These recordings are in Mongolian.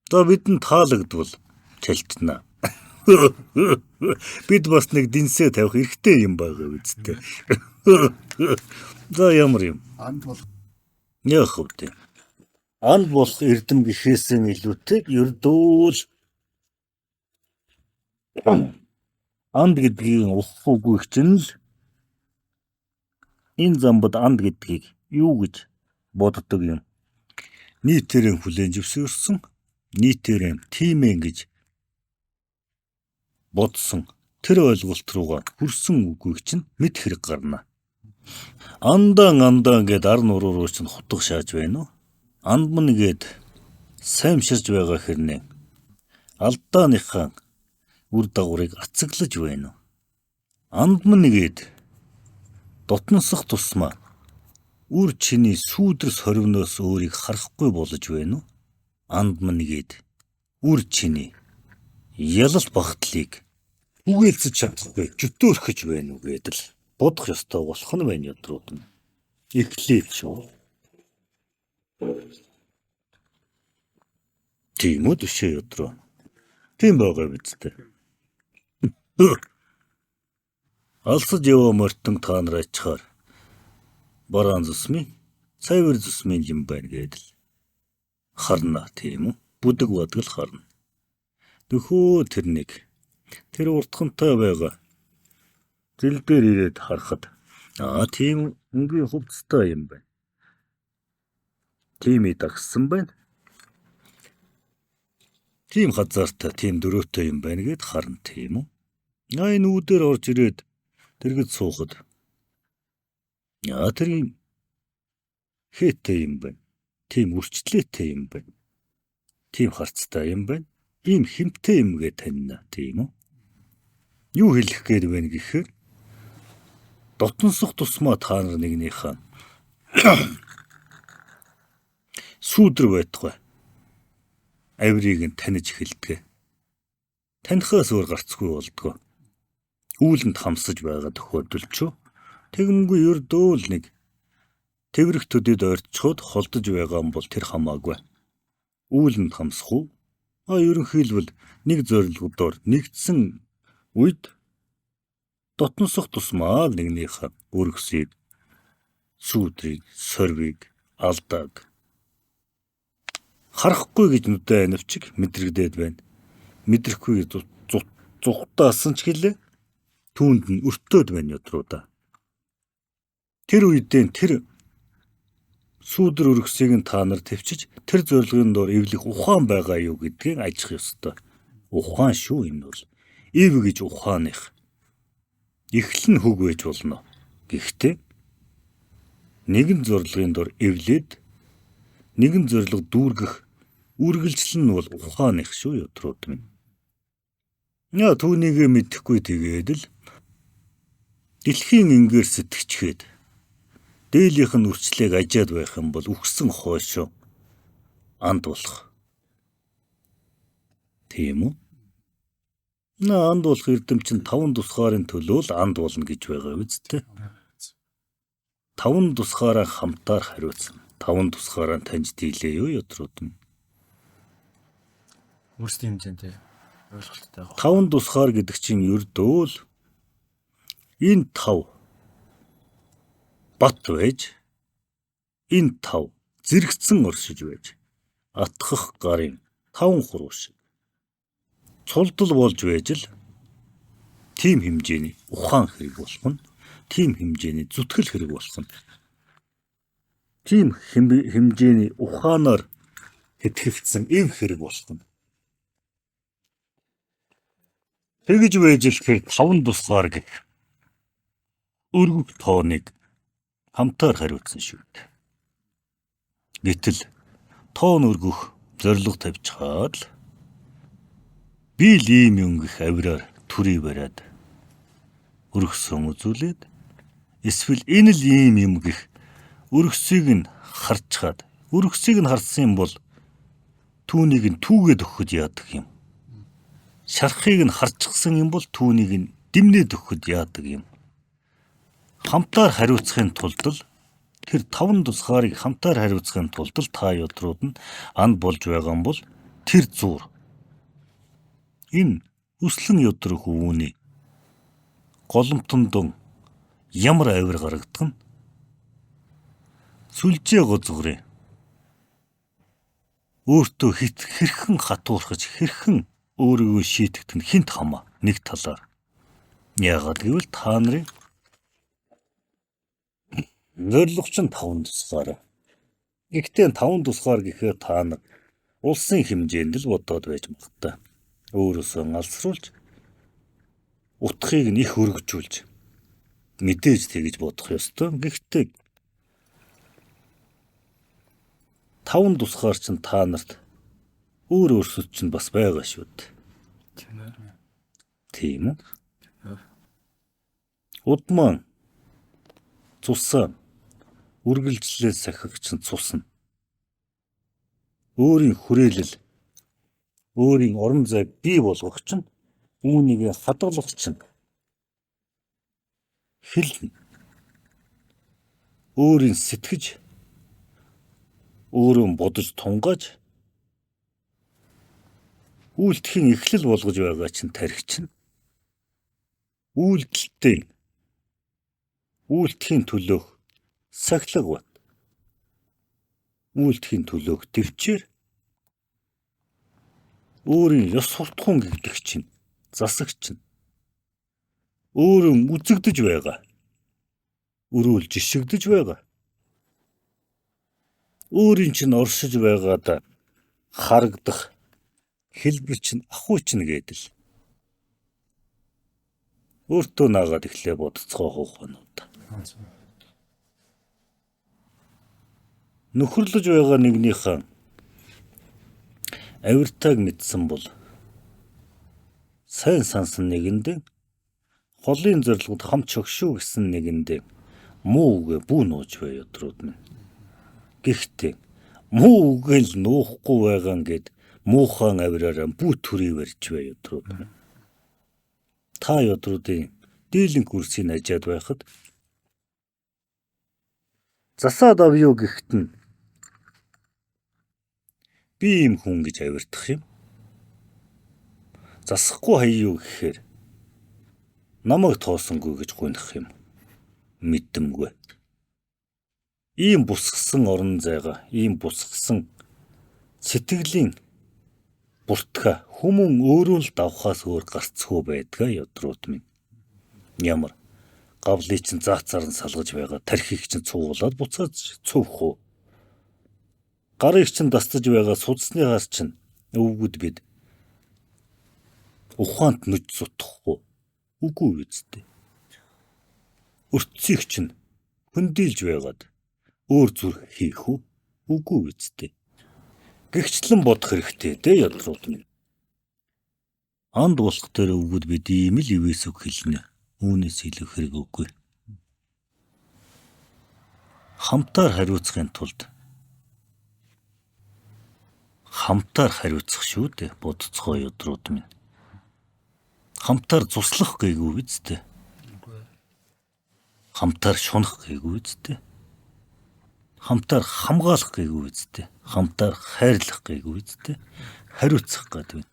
За бидэнд таалагдвал чалтнаа. Бид бас нэг дэнсээ тавих эрхтэй юм байгаа үсттэй. За ямар юм? Анд бол Яах вэ? Анд болох эрдэм гэхээсээ илүүтэй ердөөл анд гэдгийг ухах үгүй чинь л энэ замбад анд гэдгийг юу гэж боддог юм? Нийтээрээ хүлээн зөвшөөрсөн, нийтээрээ тийм ээ гэж бодсон тэр ойлголт руугаа хүрсэн үгийг чинь мэд хэрэг гарна. Андан андан гэд ар нуруу руу чинь хутга шааж байна уу? Анд мөн гэд саймширч байгаа хэрнээ алдааныхаа үр дагаврыг ацаглаж байна уу? Анд мөн гэд дотносох тусмаа үр чиний сүүдэр сорвиноос өөрийг харахгүй болж байна уу? Анд мөн гэд үр чиний ялал багтлыг үгэлзэж чадахгүй жөтөөрхөж байна уу гэдэл бодох ёстой болох нь байна ядрууд нь. Эхлэв шүү. Тийм үү төшөө ядруу. Тийм байгаа биз дээ. Алсаж яваа мортон та нар ачаар бараан зүсмийн цайвар зүсмийн юм байна гэдэл харна тийм үү? Бүдэг бадгал харна. Нөхөө тэрнийг тэр уртхантай байгаа зэл дээр ирээд харахад аа тийм өнгийн хувцастай юм байна. Тийм дагсан байна. Тийм хазаартай, тийм дөрөөтэй юм байна гэд харна тийм үү? Аа энэ үүдээр орж ирээд тэргэд суухад аа тэр юм хээтэй юм байна. Тийм үрчлээтэй юм байна. Тийм харцтай юм байна. Ийм хэмтэй юм гэ танина тийм үү? Юу хэлэх гээд байна гэхээр дотносох тусмаа та нар нэгнийхээ сүүдэр байтугай авирыг нь таних эхэлдэг. Танихаас өөр гарцгүй болдгоо. Үүлэнд хамсаж байгаа тохиолдол ч тэгмгүй ердөө л нэг тэврэх төдөд ойртчход холдож байгаа юм бол тэр хамаагүй. Үүлэнд хамсах уу? А ерөнхийлбэл нэг зорилгодоор нэгдсэн үед дотносох тусмаа л нэгнийхээ өргөсийг, сүүдрийг, сорвийг, алдааг харахгүй гэж нүдэ анивчиг мэдрэгдээд байна. Мэдрэхгүй гэж зугтаасан ч гэлээ түүнд нь өртөөд байна ядруудаа. Тэр үедээ тэр сүүдэр өргөсийг нь та нар төвчж тэр зорилгын дор эвлэх ухаан байгаа юу гэдгийг ажих ёстой. Ухаан шүү энэ бол. Ив гэж ухааных. Эхлэл нь хөг байж болно. Гэхдээ нэгэн зорилгын дор эвлээд нэгэн зорилго дүүргэх үргэлжлэл нь бол ухааных шүү ядрууд минь. Яа түүнийгээ мэдэхгүй тэгээд л дэлхийн ингээр сэтгэчгээд дээлийнх нь үрчлээг ажиад байх юм бол үхсэн хойшоо анд болох. Тийм үү? Наа анд болох эрдэм чинь таван тусгаарын төлөө л анд болно гэж байгаа биз дээ. Таван тусгаараа хамтаар хариуцна. Таван тусгаараа таньж дийлээ юу ядрууд нь. Өөрсдийн хэмжээнд ойлголттой байгаа. Таван тусгаар гэдэг чинь ердөө л энэ тав бат байж энэ тав зэрэгцэн оршиж байж атгах гарын таван хуруу шиг цулдал болж байж л тийм хэмжээний ухаан хэрэг болох нь, тийм хэмжээний зүтгэл хэрэг болох нь, тийм хэмжээний ухаанаар хэтгэлцсэн эв хэрэг болох нь. Тэгж байж л тэр таван тусгаар гэх өргөх тооныг хамтаар хариуцсан шүү дээ. Гэтэл тоон өргөх зорилго тавьчихаад л би л ийм юм гэх авираар төрий бариад өргөсөн үзүүлээд эсвэл энэ л ийм юм гэх өргөсийг нь харчхаад өргөсийг нь харсан юм бол түүнийг нь түүгээд өгөхөд яадаг юм. Шархыг нь харчихсан юм бол түүнийг нь дэмнээд өгөхөд яадаг юм. Хамтаар хариуцахын тулд л тэр таван тусгаарыг хамтаар хариуцахын тулд л та ядрууд нь анд болж байгаа юм бол Тэр зуур энэ өслөн ядрах өвөний голомтондон ямар авир гаргадаг нь сүлжээ гозгорын өөртөө хэрхэн хатуурхаж хэрхэн өөрийгөө шийтгэдэг нь хинт хамаа нэг талаар. Яагаад гэвэл та нарын зорилго чинь 5 тусгаар. Гэхдээ 5 тусгаар гэхээр та нар улсын хэмжээнд л бодоод байж магадтай. Өөрөөсөө алсруулж утгыг нь их өргөжүүлж мэдээж тэгж бодох ёстой. Гэхдээ 5 тусгаар чинь та нарт өөр өөрсөд чинь бас байгаа шүү дээ. Тийм үү? Удман цусаа үргэлжлээ сахих чинь цусна. Өөрийн хүрээлэл, өөрийн орон зайг бий болгох чинь, үүнийг хадгалах чинь хэлнэ. Өөрийн сэтгэж, өөрөө бодож тунгааж, үйлдэхийн эхлэл болгож байгаа чинь тарих чинь үйлдэлтэй үйлдэхийн төлөөх сахилга бат, үйлдэхийн төлөөх төвчээр өөрийн ёс суртахуун гэгдэх чинь засаг чинь өөрөө үзэгдэж байгаа, өрөөл жишгдэж байгаа, өөрийн чинь оршиж байгаад харагдах хэлбэр чинь ахуй чинь гэдэл өөртөө наагаад эхлээ бодцгоо хууханууд. Нөхөрлөж байгаа нэгнийхээ авиртайг мэдсэн бол сайн сансан нэгэндээ холын зорилгод хамт шогшуу гэсэн нэгэндээ муу үгээ бүү нууж бай ядрууд минь. Гэхдээ муу үгээ л нуухгүй байгаа ингээд муухан авираараа бүү төрий барьж бай ядрууд минь. Та ядруудын дийлэн курсыг ажиад байхад засаад авъя гэхэд нь би ийм хүн гэж авирдах юм. Засахгүй хаяа гэхээр намайг тоосонгүй гэж гуйнах юм. Мэддэмгүй. Ийм бусгсан орон зайгаа, ийм бусгсан сэтгэлийн буртгаа хүмүүн өөрөө л давхаас өөр гарцгүй байдгаа ядрууд минь. Ямар гавлыг чинь заацаар нь салгаж байгаа тархийг чинь цуугуулад буцаад цөвх үү? Гарыг чинь дасдаж байгаа судасныхаас чинь өвгөд бид ухаант нүж зутахгүй үгүй үсттэй. Өртсийг чинь хөндийлж байгаад өөр зүрх хийх үү? Үгүй үсттэй. Гэгчлэн бодох хэрэгтэй дээ ядрууд минь. Анд болох дээр өвгөд бид ийм л ивэс үг хэлнэ. Үүнээс илүү хэрэг үгүй. Хамтаар хариуцахын тулд хамтаар хариуцах шүү дээ бодцгоо ядрууд минь. Хамтаар зуслах гээгүй биз дээ. Хамтаар шунах гээгүй биз дээ. Хамтаар хамгаалах гээгүй биз дээ. Хамтаар хайрлах гээгүй биз дээ. Хариуцах гэдэг.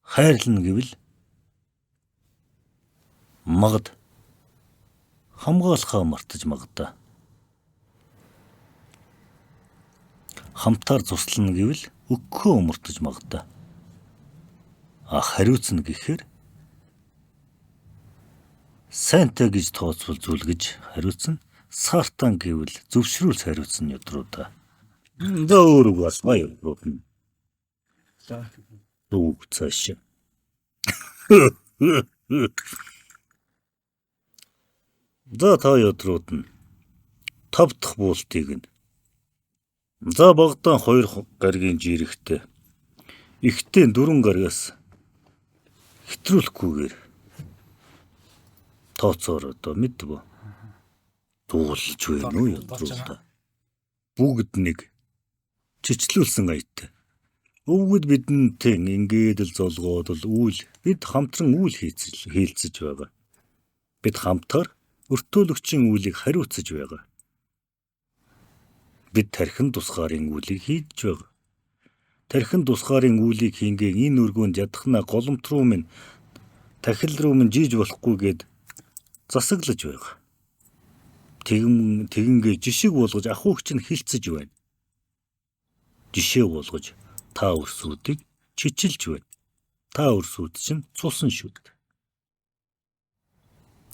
Хайрлна гэвэл магад хамгаалахаа мартаж магадаа. Хамтаар зуслана гэвэл өгөхөө өмөртөж магадаа. А хариуцна гэхээр сайнтай гэж тооцвол зүйл гэж хариуцна. Сартан гэвэл зөвшрүүл хариуцна ядруудаа. За өөр үг асмаа ядрууд. За. Үг цааш. За та ядрууд нь 5 дахь буултыг нь. За багтан 2 гаригийн жирэгтэй. Ихтэй 4 гаригаас хэтрүүлэхгүйгээр тооцоороо одоо мэдв. Дуулж байна уу ядруудаа. Бүгд нэг чичлүүлсэн аятай. Өвгөд бидэнтэй ингээд л золгоод л үйл бид хамтран үйл хийлцэж байгаа. Бид хамтаар өртөөлөгчийн үйлийг хариуцаж байгаа. Бид тархин тусгаарын үйлийг хийж байгаа. Тархин тусгаарын үүлийг хийнгээ энэ өргөөнд ядахна голомт руу минь тахил руу минь жийж болохгүй гэд засаглаж байгаа. Тэгэн тэгэнгээ жишг болгож ах хүүхч нь хилцэж байна. Жишээ болгож та өрсүүдийг чичилж байна. Та өрсүүд чинь цусан шүү дээ.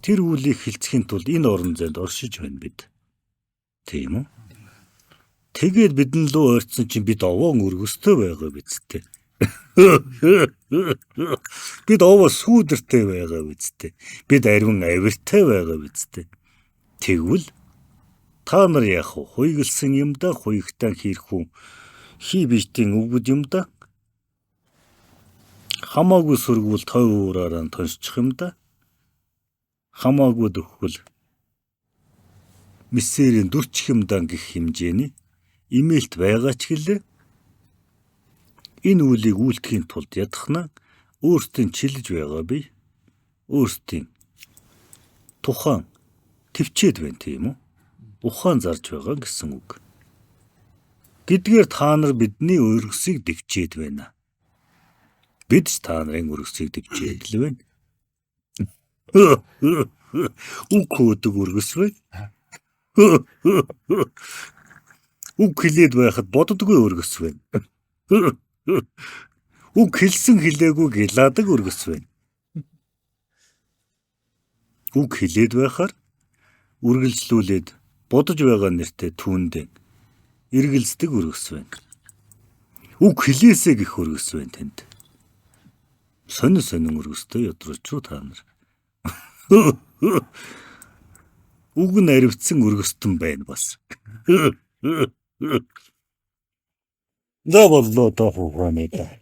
Тэр үлийг хилцэхийн тулд энэ орон зайд оршиж байна бид. Тийм үү? Тэгээд бидэн лөө ойртсон чинь бид овоон өргөстэй байгаа биз дээ. Бид овоо сүүдэртэй байгаа биз дээ. Бид ариван авиртай байгаа биз дээ. Тэгвэл та нар яах вэ? Хуйгалсан юм да, хуйгтан хийрхүү хий биетийн өвгөд юм да. Хамаагүй сөргүүл тойв уураараа тонсчих юм да. Хамаагүй дөхвөл мисэрийн дүрчих юм да гэх хэмжээний имэйлт байгаа ч гэлээ. Энэ үлийг үйлдэхийн тулд ядахна өөрсдийн чилж байгаа бие өөрсдийн тухайн төвчээд байна тийм үү? Ухаан зарж байгаа гэсэн үг. Гэдгээр та нар бидний өргөсийг дэвчээд байна. Бид ч та нарын өргөсийг дэвчээд л байна. Үг хөөдөг өргөс байна. Үг хэлээд байхад боддоггүй өргөс байна. Үг хэлсэн хэлээгүй гялаадаг өргөс байна. Үг хэлээд байхаар үргэлжлүүлээд бодож байгаа нэртэй түүндээ эргэлздэг өргөс байна. Үг хэлээсэ гэх өргөс байна танд. Сонин сонин өргөстэй ядрууч уу та нар. Үг нь аривцсан өргөстөн байна бас. За боллоо доо хугааны да.